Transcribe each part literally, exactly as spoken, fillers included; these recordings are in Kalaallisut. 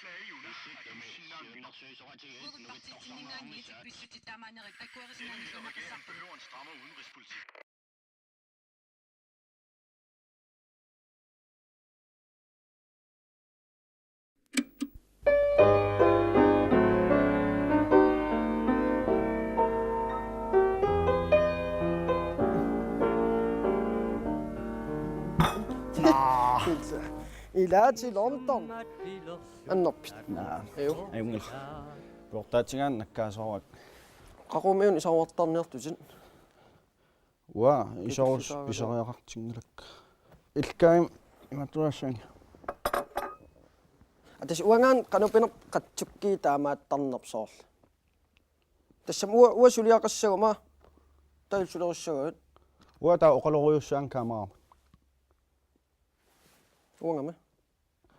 Udviklingspartiet Sinnaanermik takuerisinnaanngilaq. Ilaa til London. Annerpit. Naa. Aju. Ajunngilaq. Puortaatigaan nakkaasoorak. Qaqumiun isaruartarniartutit. Uanga isorus pisariaqartinngilakka. Ilkaim imattuassani. Atas uangaan qanupineq qatsukki taamaattarnersoorlu. Tassami uanga, uanga suliaqassaguma tail sulerissagaat. Uanga taa oqalorujussuan kaamaramut. Uangami.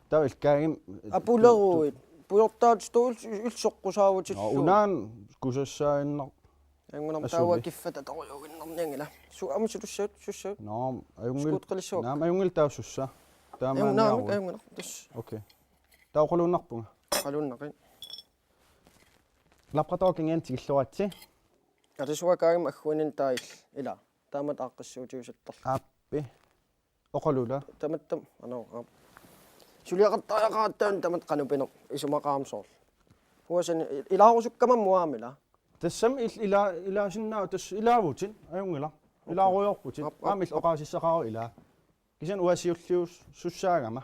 Taava ilkaagim apuleruit. Puortaat tuul ilsoqqusaavutillu. Nå, unaana kusassaaginnaq. Angunam taava kiffata torujuinnarnianngila. Su amusi tussat, sussat. Nå, ajunngil. Skuutqalissuaq. Naam, ajunngil taava sussa. Taava angunam, maanniaruit. Angunam, tuss. Okay. Taava oqaluunnarpunga. Oqaluunnaqi. Labrador kingin tikilluaritsi. Atas uanga kaagim agguanin tail ila. Taamat aaqqissuutiusattarlu. Aappi. Oqalula. Tamattam, anoo, aap. Suliaqartariaqaratta taamat qanupineq isumaqarami soorlu. Uasani ilaarusukkama muamila. Tassami il-, ila-, ilaasinnaavoq tassa ilaavutit, ajunngilaq. Okay. Ilaarujoorputit. Aap, aap. Aamma illit oqaasissaqaruit ilaa. Kisianni uanga siulliussussaagama.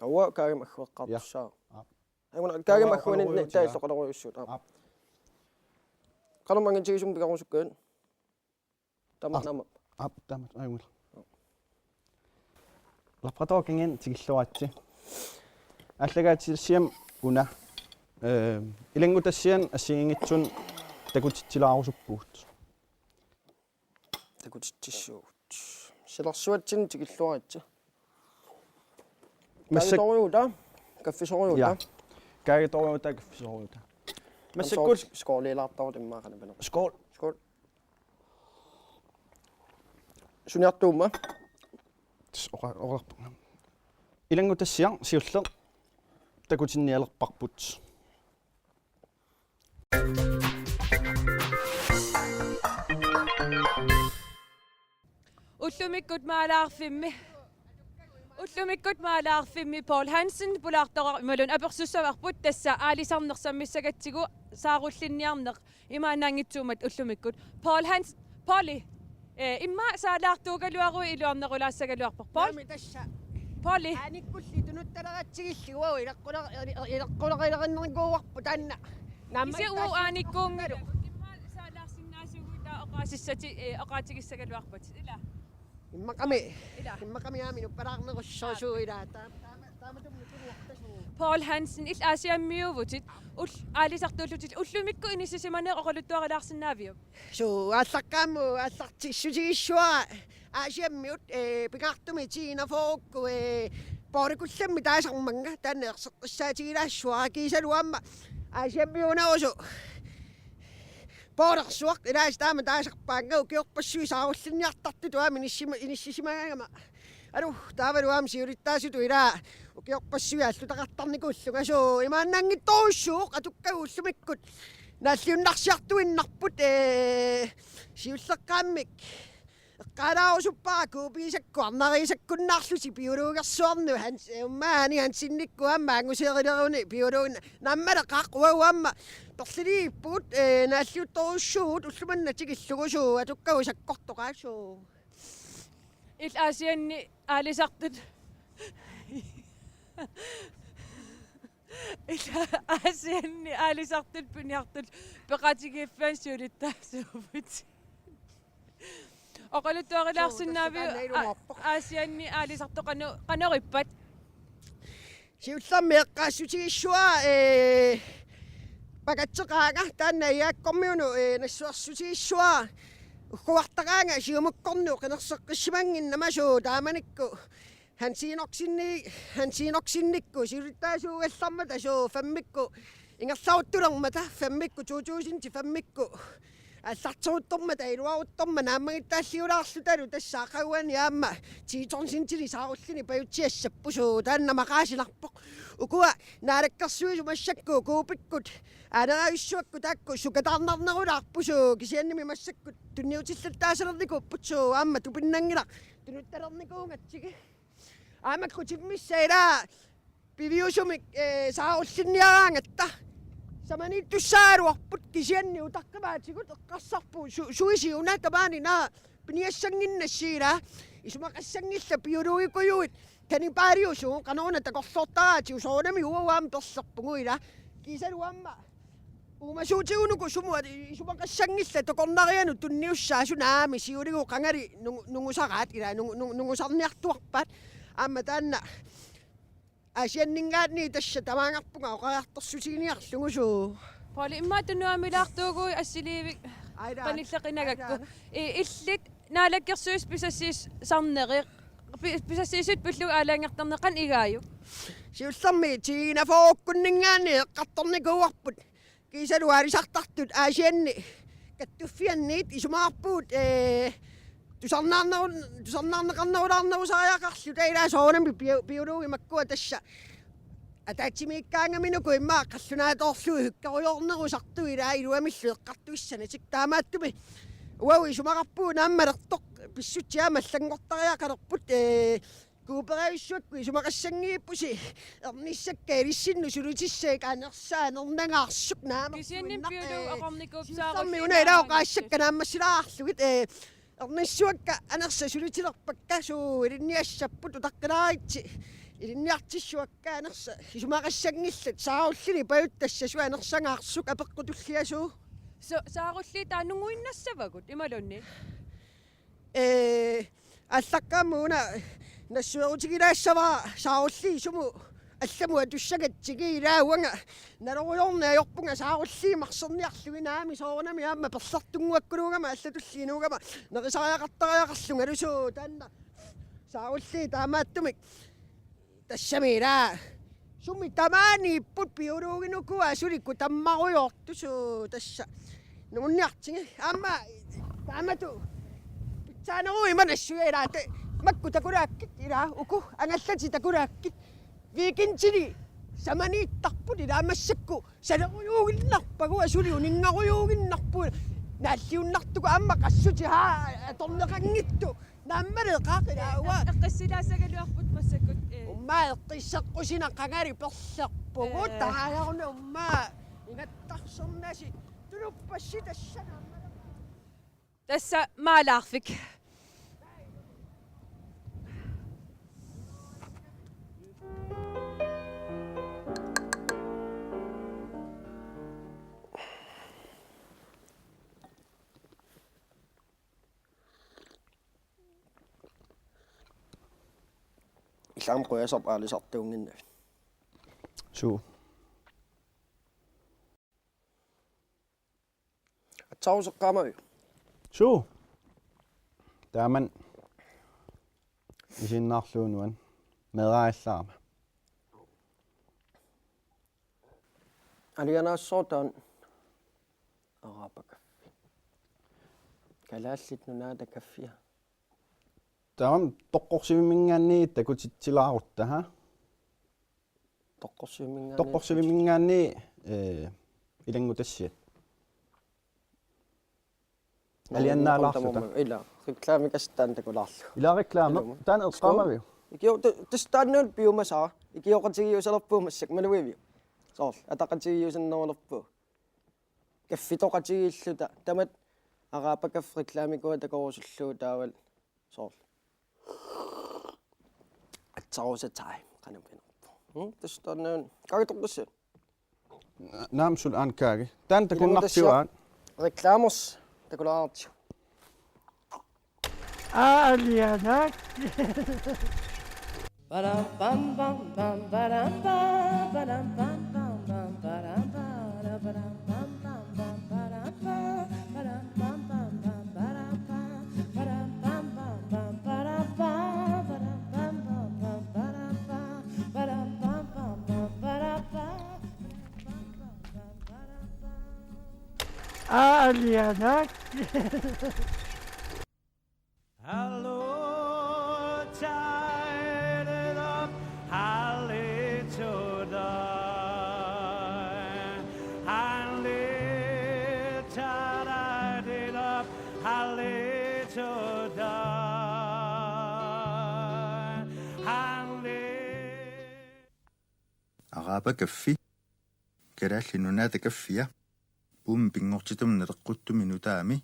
Uanga kaagim aggueqqaartussaavoq. Ja. Aap. Anguna kaagim agguanin tail oqalorujussuit. Aap. Aap. Qanormi angitigisumik pigerusukkat? Taamak naamma. Aap, taamak, ajunngilaq. Labrador kingin tikilluaritsi. Aallakaatitassiami una. Ee, ilanngutassianik assigiinngitsunik takutitsilaarusuppugut. Takutitsissuugut. Silarsuatsinni tikilluaritsi. Massak- Kaagitorujuuta, kaffisorujuuta. Ja. Kaagitorujuuta, kaffisorujuuta. Massakkut skoolilaartarut immaqa qanoq pineq. Skål. Skål. Suniartuummat. Tss, oqa-, oqarpunga. Ilanngutassiaq siulleq takutinnialerparput. Ullumikkut maalaarfimmi. Ullumikkut maalaarfimmi Paul Hansen pulaartoqarpoq imaluunniit apersussavarput tassa aalisarneq sammissagatsigu saarullinniarneq imaannaanngitsuummat ullumikkut. Paul Hans-, Pauli, eh, immaqa saalaartuugaluaruit iluarnerulaassagaluarpoq. Paul? Naamik tassa. Pauli? Aanikkulli tunuttaleratsigillugu ileqqula-, ileqqularilerunikuuarput taanna. Naamik kisianni uagut tassa aanikkuunngilagut. Immaqa saalaarsinnaasugut taava oqaasissati-, eh, oqaatigissagaluarpat. Ila. Immaqami. Ila. Immaqami aamma inuppalaarnerussuusoq ila. Taama, taama, taamatummi tunuartasugut. Paul Hansen, illit Aasiammiuuvutit, ul-, aalisartuullutit, ullumikkut inissisimaneq oqaluttuarilaarsinnaaviuk? Suu, aallaqqaammut aallartissutigissuara Aasiammiut, eh, pingaartumik ti enogfyrrekku, eh, Poorikullammik taasarmannga, taanna erseqqissaatigilaassuara kiisalu aamma Aasiammiuunerusoq Poolersuaq ilaasa taama taasarpaannga ukiorpassuit saarullinniartartutut aamma inissima-, inissisimagama. Alu, taavalu aamma siulittaasutut ilaa ukiorpassuit aallutaqartarnikuullunga suu imaannaanngitsorujussuuvoq atukkagut ullumikkut naalliunnarsiartuinnarput, ee, siulleqqaammik. Eqqaalaarusuppara kuupiisakku arnariisakkunnaarlutik biologersuarnut Hans, ee, ummaani Hansenikkut aamma anguseerileruni biologina nammaleqaaq uagut aamma perliliippugut, ee, naalliuttorujussuuvugut ulloq manna tikillugu suu atukkagut sakkortoqaat suu. Illit Aasianni aalisartut. Illit Aasianni aalisartut piniartut peqatigiiffianni siulittaasuuvutit. Oqaluttuarilaarsinnaaviuk. Suu, tassa taanna ilumoorpoq. A-, Aasianni aalisartut qano-, qanorippat? Siullermik eqqaassutigissavara, ee, pakatseqaanga taanna Iagakkormiunut, ee, nassuersutigissavara. Ugguartaqaanga siumukkornut qinerseqqissimannginnama suu taamanikkut. Hans Enoksenni-, Hans Enoksenikkut siulittaasuugallarmata suu femmikkut ingerlaruttulermata femmikkut to tusind femmikkut. Aallarteruttormata iluaruttormat naammagittaalliulaarlutalu tassa aqaguani aamma ti tonsinik saarullinik pajutsiassapput suu taanna maqaasilerpoq. Ukua naalakkersuisut massakkut Kuupikkut aaneravissuakkut taakku sukataarnarnerulaarput suu, kisiannimi massakkut tunniutillattaassalernikuupput suu, aamma tupinnanngilaq tunuttalernikuugatsigit. Aamma kutimmissa ilaa piviusumik, eh, saarullinniaraangatta samaniittussaagaluarput, kisianni utaqqimaatigut eqqarsarput su-, suisiuna tamaani naa piniassannginnassi ilaa. Isumaqassanngillat biologikujuit kannibaliusugut, qanoruna takorloortaraatigut, soorunami uagut aamma perlerpugut ilaa. Kiisalu aamma uumasuutigut uku sumut isumaqassanngillat takornarianut tunniussaasut naamik siulleq qangali nungu-, nungusaraat ilaa, nungu-, nungu-, nungusarniartuarpaat. Aamma taanna Aasianninngaanniit tassa tamaangarpunga oqariartorsutiginiarlugu suu. Pauli, immaqa tunuamilaartuuguit assiliivik. Ailaa. Qanilleqinagakku. Ailaa. I-, illit naalakkersuisut pisassiis-, sarnerit. Pi-, pisassiissut pillugu aalajangertarneq qanoq igaajuk? Siullermik tiinafoorukunninngaanniit eqqartornikuuarput. Kiisalu aalisartartut Aasianni kattuffianniit isumaqarpugut, ee, tusarnaarneru-, tusarnaarneqarnerulaarnerusariaqarluta ilaa, soorunami bio-, biologit makkua tassa ataatsimiikkaangaminuku immaqa qallunaatoorlugit hykkarujoornerusartut ilaa iluamillu eqqartuissanatik. Taamaattumik uagut isumaqarpugut naammalertoq pissutsit aamma allanngortariaqalerput, ee, Kuuperavissuakkut isumaqassanngiippusi ernissakka ilissinnut sulitissai anersaat anernangaarsuk naamik. Kisianni suinnaq, biologit, ee, oqarnikuupput siullermik una ilaa oqaassakka naammassilaarlugit, ee, ernissuakka anersat sulitilerpakka suu ilinniassapput utaqqilaaritsi. Ilinniartissuakka anersat isumaqassanngillat saarullinik pajuttassasut anersangaarsuk apeqqut tullia suu. Sa-, saarulliit taava nunguinnassavagut imaluunniit? Ee, aallaqqaammut una nassuerutigilaassavara saarulliit sumut allamut atussagatsigit ilaa, uanga nalorujoorneq ajorpunga saarulliit marserniarlugit naamik, soorunami aamma perlertunnguakkuluugama allatulliit inuugama nerisariaqartariaqarlungalu suu taanna saarulliit taamaattumik. Tassami ilaa sumi tamaaniipput biologit ukua suli kutammarujoortut suu tassa. Nungunniartigit aamma taamatut pitsaaneruit ima nassuiaat ilaa, te-, makku takulaakkit ilaa, uku angallatit takulaakkit. Weekendili samaniittarput ilaa massakkut salerujuuginnarpagut, asuli uninngarujuuginnarpugut. Naalliunnartugut aamma qassutit haa atorneqanngitsut. Naammaleeqaaq ilaa uanga. Eqqissilaassagaluarput massakkut, ee. Uummaa eqqisseqqusineq qangali perlerpugut, ee, taajorna uummaa ingattarsornasi tunuppassi tassa naammaleeqaaq. Tassa maalaarfik. Ilaa aamma qujasarput aalisartuunnginnavit. Suu. Aatsaat eqqaamaviuk? Suu. Taamani isiginnaarlugu nuann' meeraallaarama. Alianaassuartaan araapakaffi. Kalaallit Nunaata kaffia. Taamani Toqqorsivimminngaanniit takutitsilaarutta, haa? Toqqorsivimminngaanniit. Toqqorsivimminngaanniit, ee, ilanngutassiat. Alianaalaarluta. Ila, reklamikasittaaq takulaarlugu. Ila reklame. Ilumut. Taanna eqqaamaviuk? Ikio-, tu-, tassa taanna piumasara. Ikioqatigiuusalerpugut massakkut, malugiviuk? Soorlu, ataqatigiuusannerulerpugut. Kaffitoqatigiilluta. Tamatta araapakaffi reklamikua takorusullugu taavalu. Soorlu. Aatsaat eqqaamaviuk? Qanoq pinerpoq. Hmm? Tassa taanna. Kaagitoqqissi. Na-, naamik suli aana kaagi. Taanna takunnartigu aana. Reklamersi takulaartigu. Alianak. Alianak. Hello, tired of Holly to the Araapakaffi. Kalaallit Nunaata kaffia. Uummi pinngortitami naleqquttumi nutaami.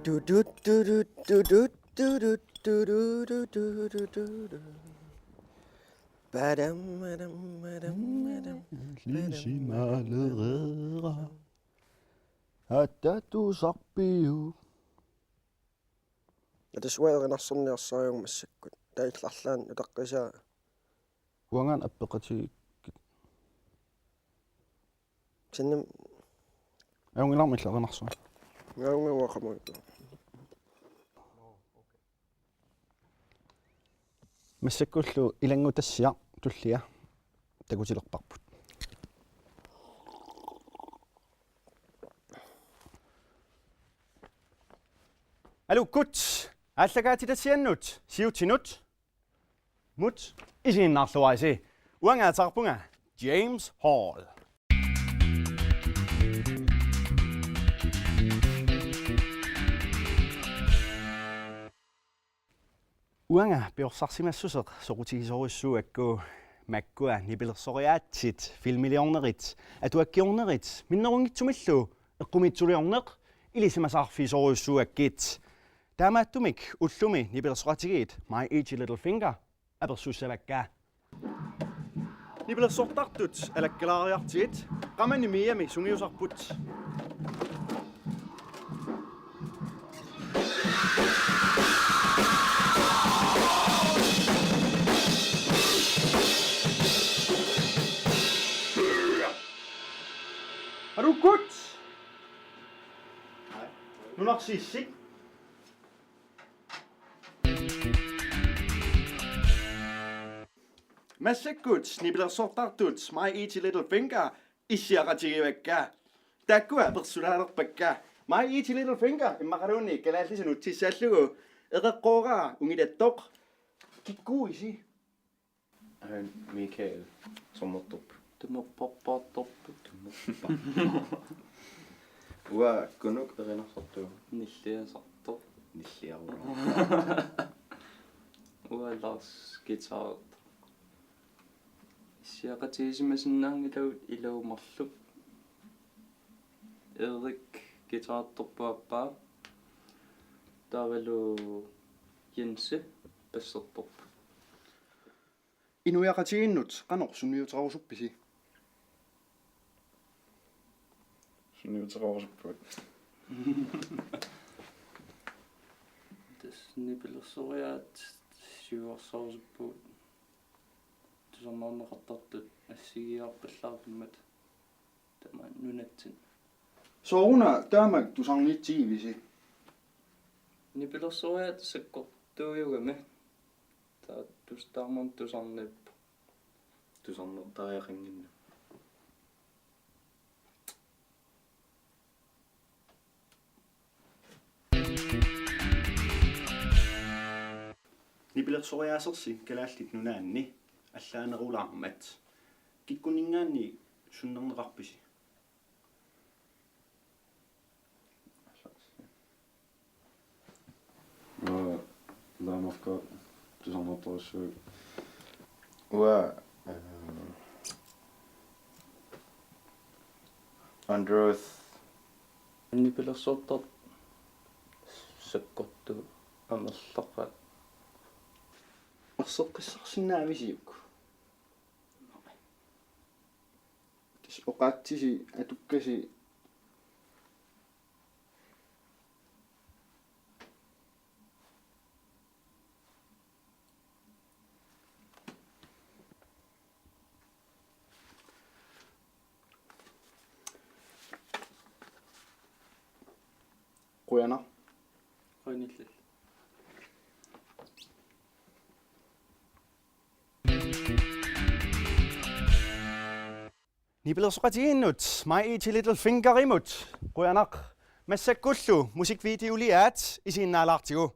Tutut, tutut, tutut, tutut, tutut, tutut, tutut. Badam, badam, badam, badam, badam. Lisimalereera. Atatusarpiu. Atas uanga erinarsorniarsarigaanga massakkut. Taava illarlaani utaqqisaa. Uangaana appeqatigikkit. Sinnim. Ajunngilaq illit erinarsoq. Ajunngilaq uanga qamavippoq. Massakkullu ilanngutassiaq tullia takutilerparput. Aluukkut, aallakaatitassiannut siutsinut mut isiginnaarluarisi. Uanga ateqarpunga James Hall. Uanga piorsarsimassuseq soqutigisorujussuugakku makkua nipilersoriaatsit filmiliornerit, atuakkiornerit, minnerunngitsumillu eqqumiitsuliorneq ilisimasaarfigisorujussuugakkit. Taamaattumik ullumi nipilersoqatigiit My Itchy Little Finger apersussavakka. Nipilersortartut alakkalaariartigit, qamani Miami sungiusarput. Aluukkut. Nunarsiissik. Massakkut nipilersortartut My Itchy Little Finger issiaqatigivakka. Taakkua apersulaalerpakka. My Itchy Little Finger immaqaluunniit kalaallisut nutsissaallugu. Eqeqqooraa ungilattoq. Kikkuuisi? Aana Michael Sommertorp. Tumorparpaartorput. Uanga Kunuk erinarsortuuvoq. Nilliasartoq. Nilliaruna. Uanga Lars guitar. Issiaqatigisimasinnaanngilagut iluamik marluk. Erik guitartorpoq aappaa. Taavalu Jense bassertorpoq. Inuiaqatigiinnut qanoq sunniuterusuppisi? Sunniuterusupput. Tassa nipilersoriaatsit siuarsarusuppugut. Tusarnaarneqartartut assigiiaarpallaartummat tamaani nunatsinni. Sooruna taamak tusarniitsigivisi? Nipilersoriaatsit sakkortuujugami. Taava tus-, taamaammat tusarniippoq. Tusarnertariaqannginnami. Nipilersoriaasersi Kalaallit Nunaanni allaanerulaarmat kikkunninngaanniit sunnerneqarpisi? Uanga Laamarka tusarnaartorujussuuara. Uanga, eh, Underoath. Nipilersortartut sakkortuut amerlaqaat. Erseqqissarsinnaavisiuk? Tassa oqaatsisi atukkasi. Qujanaq. Qujanillit. Nipilersoqatigiinnut My Itchy Little Fingerimut qujanaq. Massakkullu musikvideoliaat isiginnaalaartigu.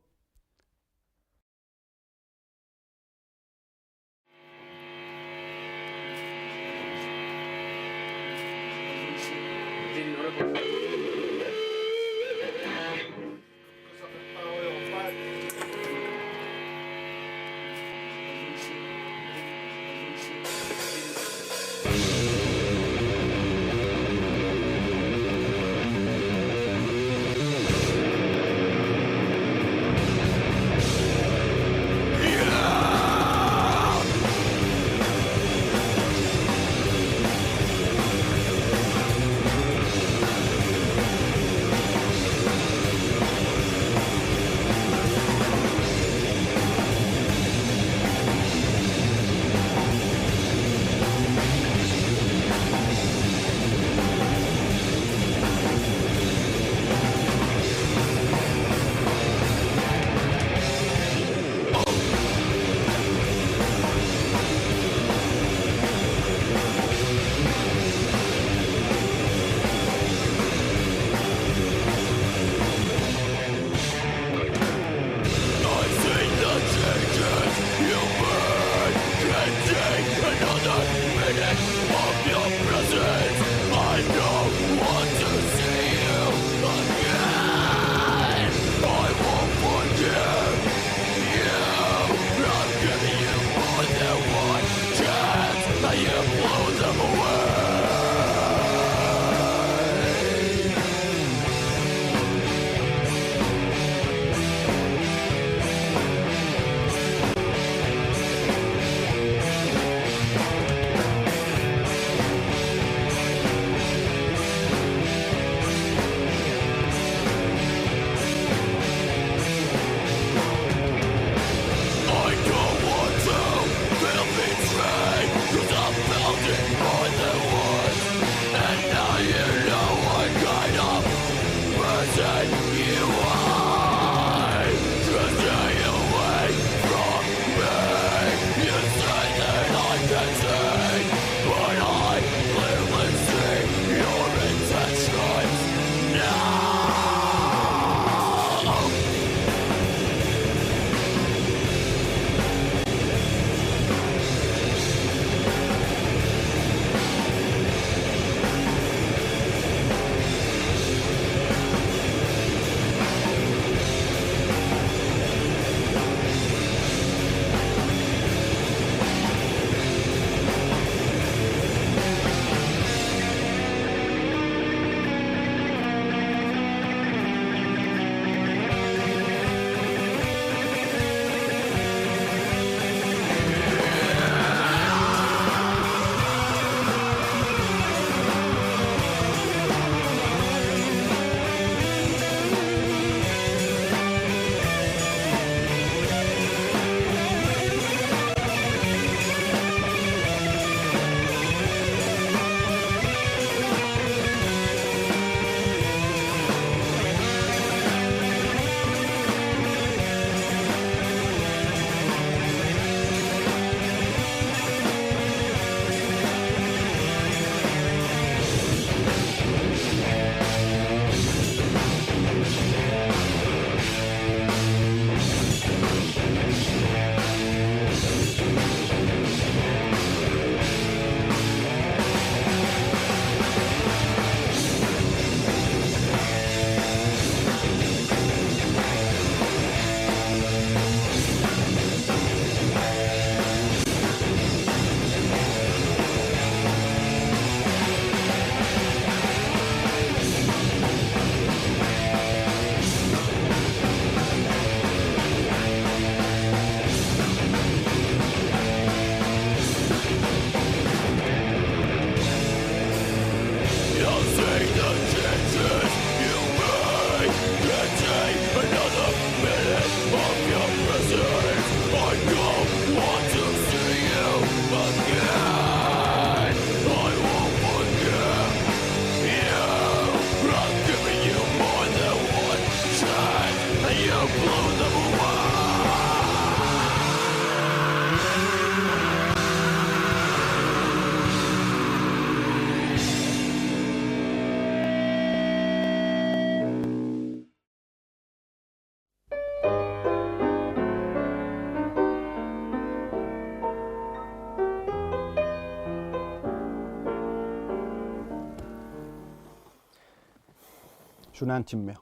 Tunaantimmia.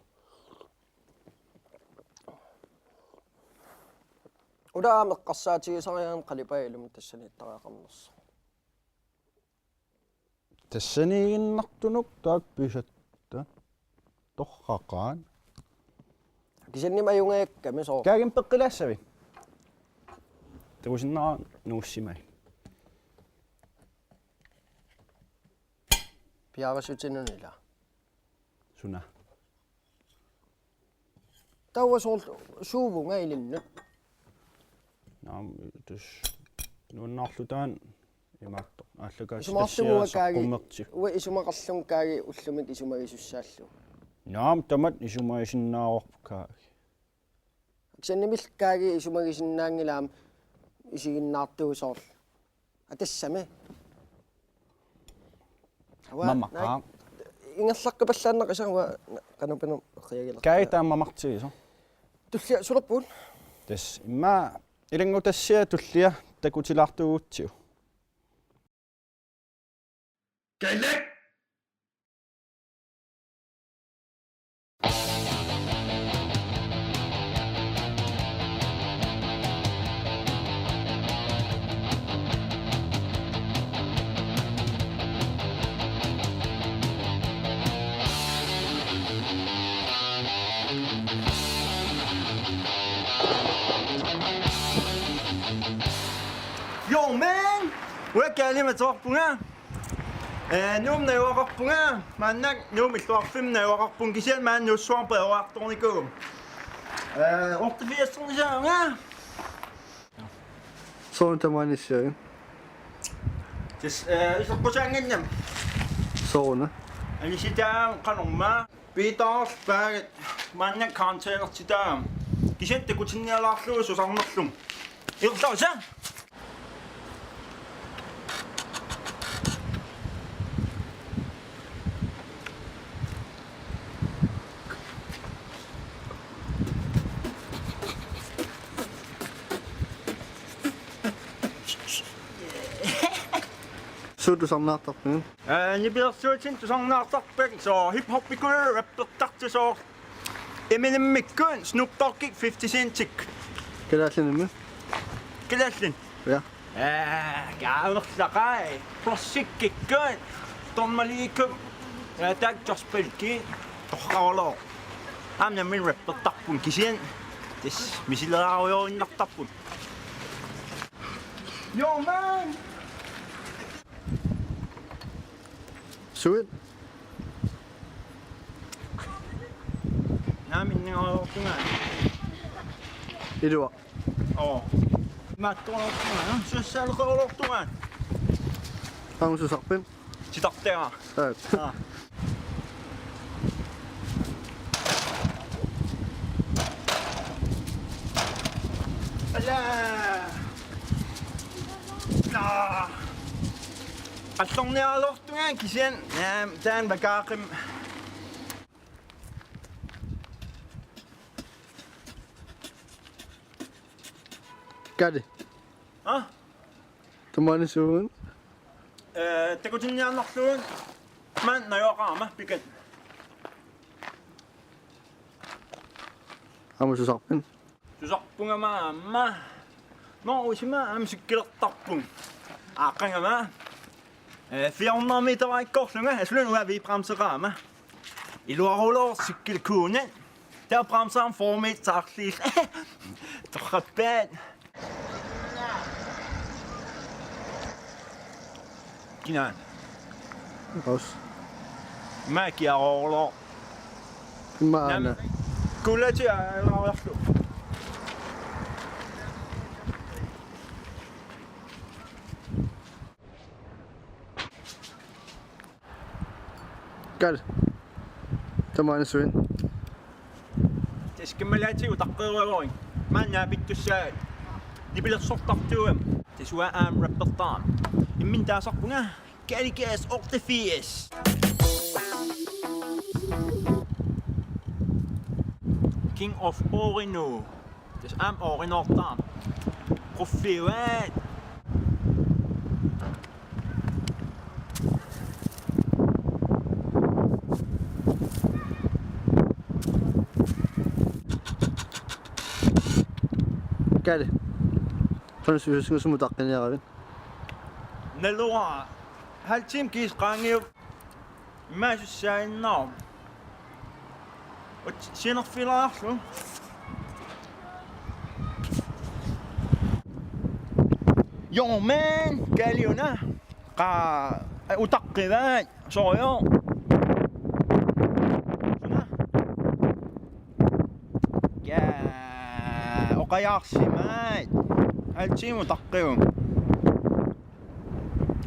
Ulaamik eqqarsaatigisariaqarama qalipaalummik tassaniittariaqarnersoq. Tassaniiginnartunut taakku pisatta. Torraqaat. Kisiannimi ajunngikkamik sooq. Kaagimmi peqqilaassavit? Takusinnaavat nuussimai. Piareersutinut ila. Suna. Taava soorlu suuvunga ilinnut. Naamik, tassa nuannaarluta taanna imaattoq. Aallakaatitassiaq isumaqarlunga Kaagi, saqqummertik. Uanga isumaqarlunga Kaagi ullumi isumagisussaallugu. Naamik, tamatta isumagisinnaavarput Kaagi. Kisiannimi Kaagi isumagisinnaanngilaq aamma isiginnaartuusoq. Atassami. Uanga, mamaq, naak, aa, ingerlaqqipallaannaqisara uanga qanoq pinerpiagiler. Kaagi taama mamartigisoq. Tullia sulerpugut. Tassa immaqa ilanngutassiaq tullia takutilaartuugutsigu. Kalak! Yo, man! Uanga Kaalimik ateqarpunga. Ee, Nuummut najugaqarpunga. Maannakkut Nuummut illoqarfimmut najugaqarpunga, kisianni maanna Nuussuarmi peroriartornikuuvunga. Ee, otteogfirsiunissaanga. Sooruna tamaaniissiarit? Tassa, ee, iseqqusaannginnami. Sooruna? Anisitaa qanormaa. Piitaarpaagat maanna containertitaagama. Kisianni takutinnialaarlugu susarnerlunga. Illusa! Suut tusarnaartarpigit? Ee, nipilersuutinni tusarnaartarpakka, soorlu hip-hopikkullu rappertartut, soorlu Eminemikkut, Snoop Doggikkut, fifty Centikkut. Kalaallinimmi? Kalaallit. Ja. Ee, kaamerlaqai. Classic-ikkut, Don Malikkut, ee, taakku gospel-ikkut, torrarulooq. Aamma nammineq rappertarpunga kisianni tassa misileraarujorinnartarpunga. Yo, man! Suit. Naamik, inniarortunga. Ilua. Oo. Imaattoortunga, sussaaleqarortunga. Aamma susarpit? Titartagara. Aap. Aa. Ala. Aa. Allorniarlortunga kisianni, aam, taanna bagaaqim. Kali. Ha? Tamaani suuvugut? Ee, takutinniarlugu. Maanna najugaqarama pikat. Aamma susarpit? Susarpunga aamma. Nå, usima aamma sikkilertarpunga. Aaqqagama. Ee, fire hundrede meter-ikkoorlunga, asulu uanga V-bremseqarama. Iluarulooq sikkilerkuuneq. Taava bremseqarama fire meter-arlugit. Torrappaat. Kinaana. Aus. Makiarorlooq. Immaqa aana. Kuulati alaarlu. Kali. Tamaani suit. Tassa kammalaatigut utaqqeruaruit. Maanna naapittussaat. Nipilersortartuugama. Tassa uanga aamma rappertarama. Imminut taasarpunga. Kali Gas otteogfirs. King of Orinu. Tassa aamma orinoortarama. Quffiuaat. Kali. Soorlu suusunnguamik utaqqiniaravit? Naluara. Halv time kiisa qaangiuppara. Immaqa sussaannaavoq. Ut-, sinerfilaarlu. Jo, men, Kali una. Qaa, utaqqivaa, soorlu. Suna. Ja, oqajaarsimaat. Halv time utaqqivunga.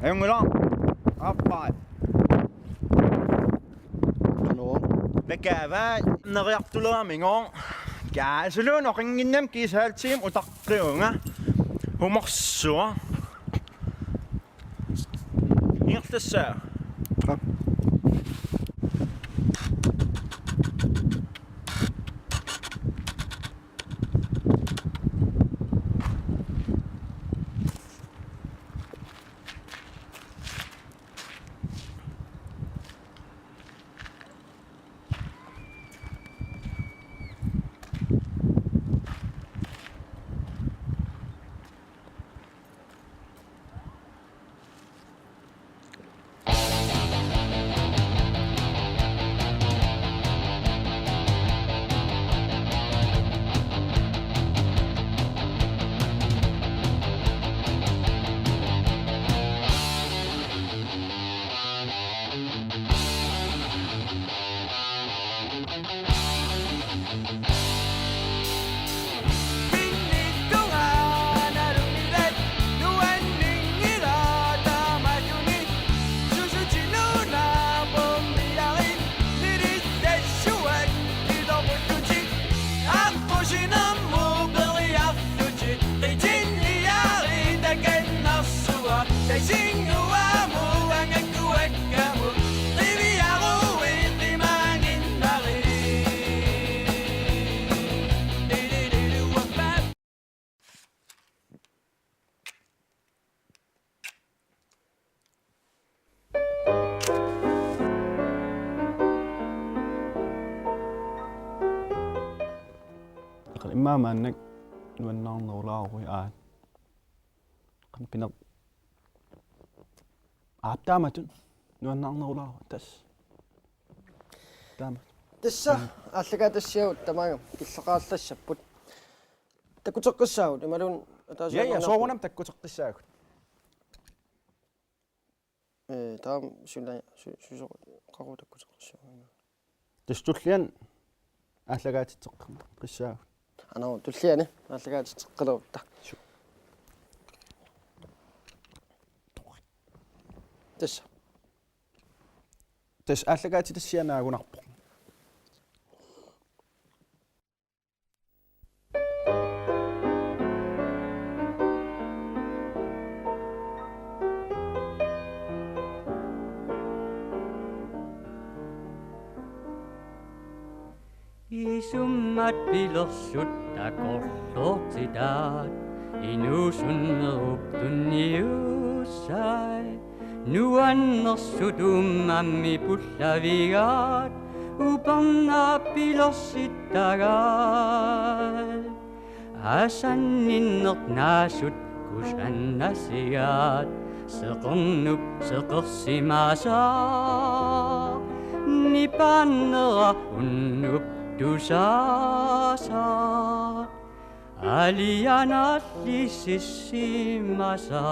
Ajunngilaq. Aappaa. Qanoq. Nakaavaa. Neriartuleraminnga. Kaasuluun oqanngimmat kiisa halv time utaqqivunga. Humorsuaq. Ingerlassaanga. Aap. Immaqa maannakkut nuannaarnerulaaruit, aa. Qanoq pineq-, aap, taamatut nuannaarnerulaaruit tassa. Taama. Tassa aallakaatitassiagut tamaanga killeqarallassapput. Takkuteqqissaagut imaluunniit ataaseq. Ja, ja, soorunami takkuteqqissaagut. Ee, taama suna su-, susoqarpoq takkuteqqissaagut. Tassa tulliani aallakaatitseqqissaagut. Anaa, tulliani aallakaatitseqqilerutta. Su-. Tassa. Tassa aallakaatitassiaq naagunarpoq. Isummat pilersut takorloortitaat, inuusunnerup tunniussai. Nuannersut uummammik pullavigaat, upernaap pilersittagaat. Asanninneq naasut kusannasigaat, seqernup seqersimasaa. Nipaannera unnup tusaasaa. Alianalli sissimasaa.